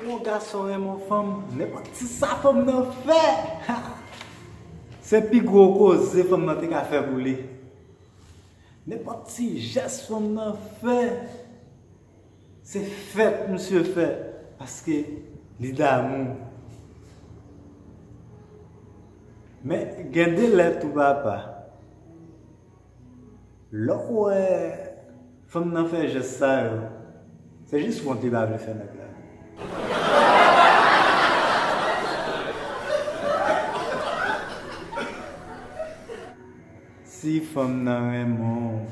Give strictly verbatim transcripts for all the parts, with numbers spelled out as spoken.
Yon gason renmen yon fanm, nenpòt ti sa fanm nan fè, ha! Se pi gwo koze fanm nan te ka fè pou li. Nenpòt ti jès fanm nan fè, se fèt misye fè, paske li damou. Men gen de lè tou papa, lè w wè fanm nan fè jès sa yo, se jis wont li pa vle fè nèg la. Si fanm nan renmen w,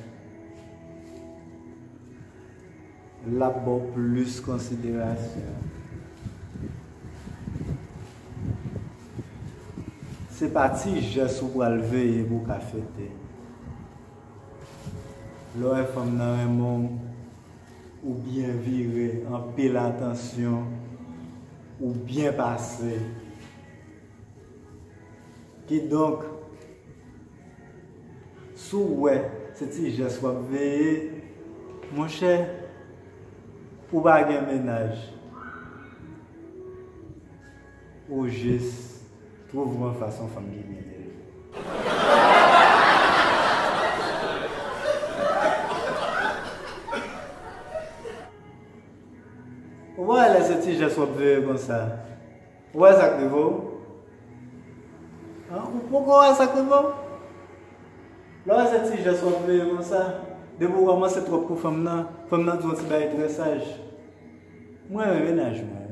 l ap ba w plis konsiderasyon. Se pa ti jès ou pral veye pou w ka fete. Lè w wè fanm nan renmen w, ou byen vire, anpil atansyon, ou byen pase. Kidonk, si w wè se ti jès w ap veye, monchè, ou pa gen mennaj. Ou jis twouve w anfas yon fanm ki byen leve. Ou pa wè lè se ti jès w ap veye konsa. Ou wè sa k rive w? An, ou poko wè sa k rive w? Lè w wè se ti jès w ap veye konsa, depi w kòmanse twòp pou fanm nan, fanm nan di w yon ti bagay trè saj. Mwen renmen mennaj mwen.